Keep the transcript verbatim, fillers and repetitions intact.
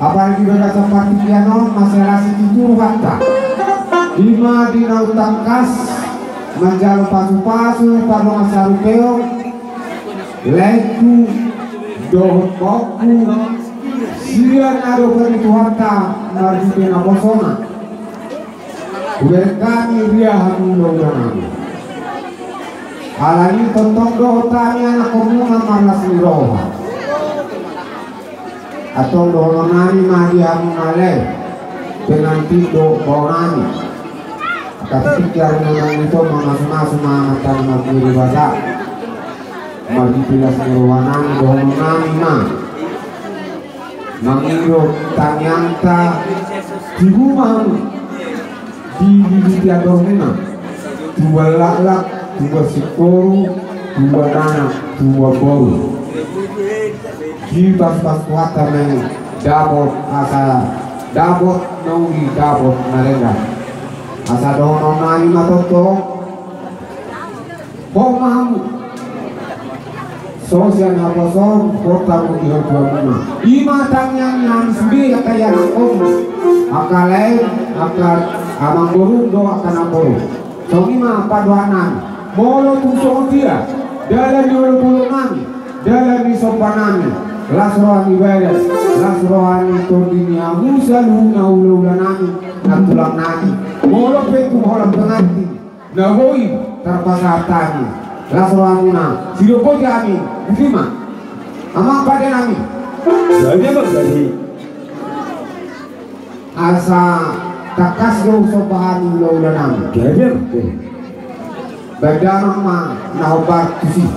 Apalagi bagasan partingkian on, masalah situtu rohanta. Ima di na umtangkas manjalo pasupasu pardongan sarupeon, laengku dohot paonku, sian adopan ni Tuhanta marhite naposona. Hubereng hami ria hamu ulaula nami. Alani tongtong do hami anakhonmuna marlas ni roha. Antong dohonon nami ma di hamu na lae, pengantin dohot bao nami. Angka tingki hamu na lae, ito mamasumasu ma amanta na martua Debata. Marhite las ni roha nami dohonon nami ma. Mangido tangiangta, tibu ma hamu. Di bibit ni andormuna, tubuan laklak, tubuan singkoru, tubuan anak, tubuan boru. Dipasupasu Tuhanta ma i dapot asa dapot na uli, dapot na denggan. Asa dohonon nami ma tongtong. Ho ma hamu. So sian haposo on, hot hamu di hatuamuna. Ima tangiang ni hami sude angka ianakhon, angka lae, angka amangboru dohot angka namboru. Songon i ma pandohan nami. Molo tung songon dia dalan ni olopolop nami, dalan ni somba nami, las roha ni badan, las roha ni tondi ni hamu saluhutna ulaula nami, nantulang nami. Molo pe tung holan pengantin na boi tarpasahat hami, las rohamuna, sidok boti hami. Botima, amang pande nami. Jadi, amang pande. Asa tangkas do somba hami ulaula nami. Jadi, amang pande. Baen damang ma na hombar tusi.